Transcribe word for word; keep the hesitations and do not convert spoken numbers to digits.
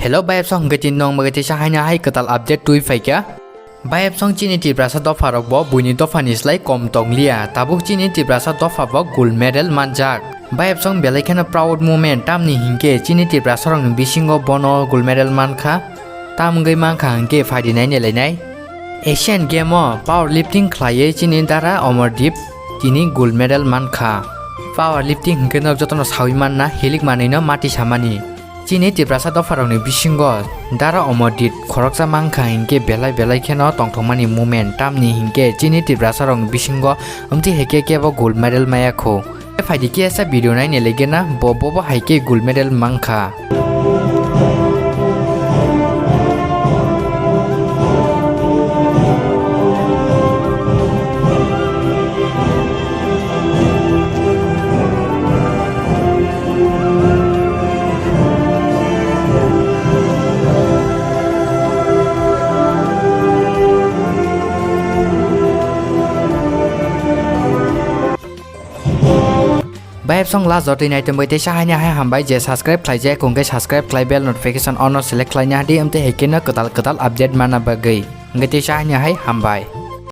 Hello, bayapsong hwnkhe tini nong bagwi teisa haino hai kwtal update twi phaikha. Bayapsong chini Tiprasa dopharokbo buini dophani slai kom tongliya. Tabuk chini Tiprasa dophabo gold medal manjak. Bayapsong belai kheno proud moment, tamni hinkhe chini Tiprasarokni bisingo bono gold medal mankha. Tam wngwi mankha hinkhe phaidi nainai lainai. Asian Game o power lifting khlaiwi chini Dara Omordeep tini gold medal mankha. Power lifting hinkhe no jotono sawi manna, hilik manwino mati samani. Chini Tiprasa dopharokni bisingo Dara Omordeep khoroksa mankha hinkhe belai belai kheno tongthokmani moment, tamni hinkhe chini Tiprasarokni bisingo amtwi hai khe kebo gold medal maya kho. Phaidi kisa video nainai laigena, bo bobo hai khe gold medal mankha. Bayapsong last jotoi naitom bai teisa haino hai hambai je subscribe khlaijak, hwnkhe subscribe khlai bell notification on no select khlaina hadi, amtwi hai kheno kwtal kwtal update manna bagwi. Hwnkhe teisa haino hai hambai.